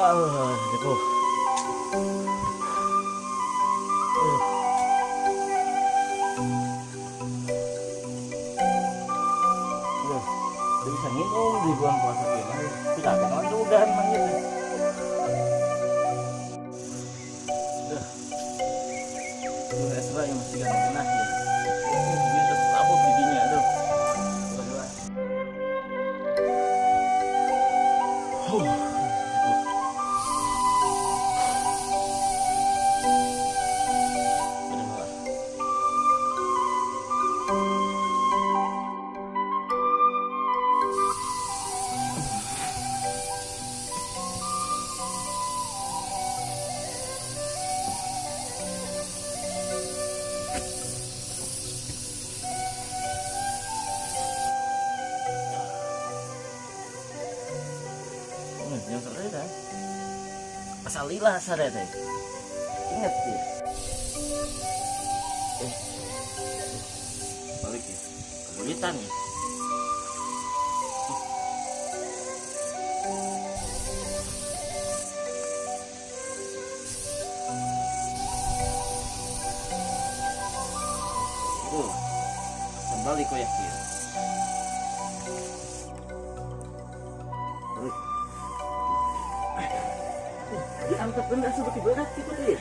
Ah, gitu. Aduh, teu bisa nginum di bulan puasa kieu mah. Tidak ada udahan mah ieu teh. Duh. Duh, Esra yang masih gak kena ya. Dia terus tabuk giginya, aduh. Coba. Huh. Yang sore teh. Asal lila sare teh. Ingat ya. Eh. Balik ya. Kebulitan ya. Tuh. Kembali koyak dia. Balik. Diangkat benda seperti berat gitu ya.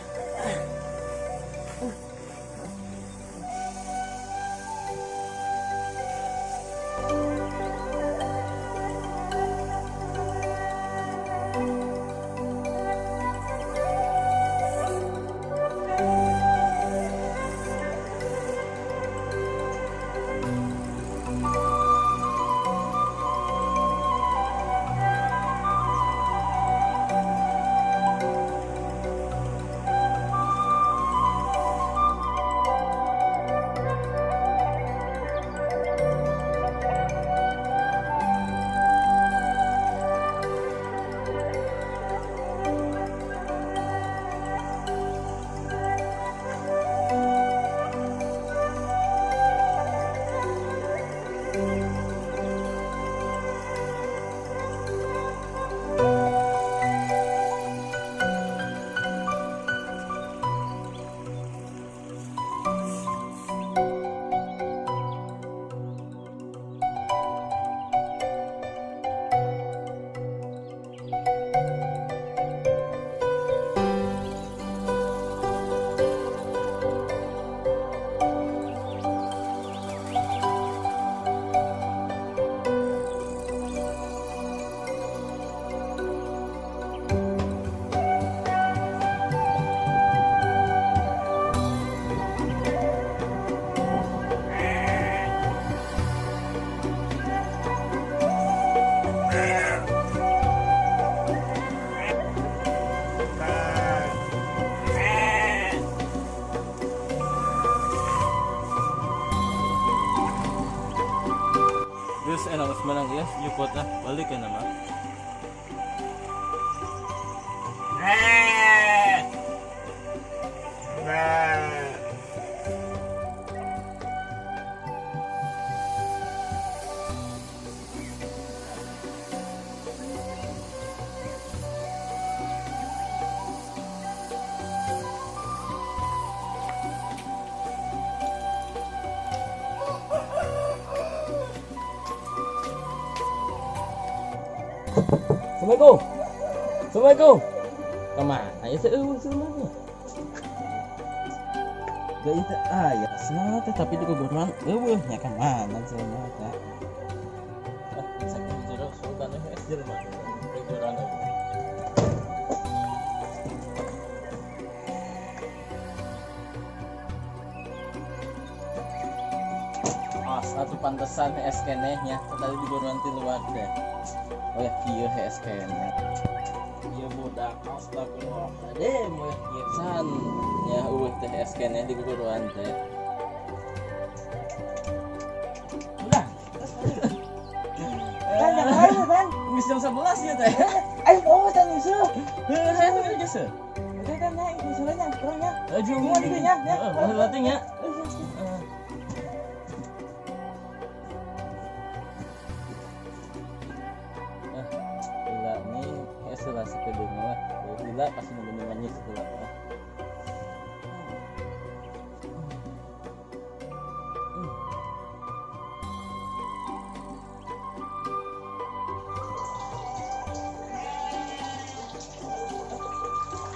Terus enak menang ya, nyupot lah, balik ya nama. Assalamualaikum. Assalamualaikum. Kemana ya seueuh sebenarnya? Da itu aya cenah teh tapi di kuburan eueuh nya kemana cenah teh. Ah, saking jero sultan es jelema kuburan. Ah, satu pantesan es keneh nya tadi di buruan ti luar teh. Oh ya kieu es keneh. Ieu budak Astagfirullahaladzim, weh kieu nya eueuh teh es keneh di guguruan teh. Udah. Tan, jangan tan. Geus jam 11 ya teh. Ayo oh tan nyusul. Heuh, saya tuh geus. Udah tan nya nyusulnya kurang nya. Aduh, Mau di nya, ya. Heeh, berarti nya. Gila nih, es lah sekedeng lah. Gila pasti nunggu manis gila.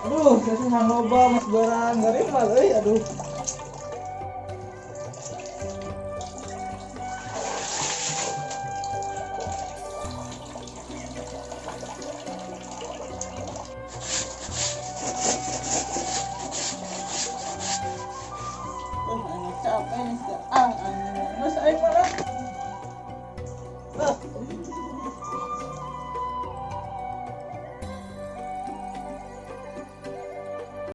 Aduh, saya sih loba mas barang garing mah euy, aduh. Capek nih, ah, anjing. Mas aing mah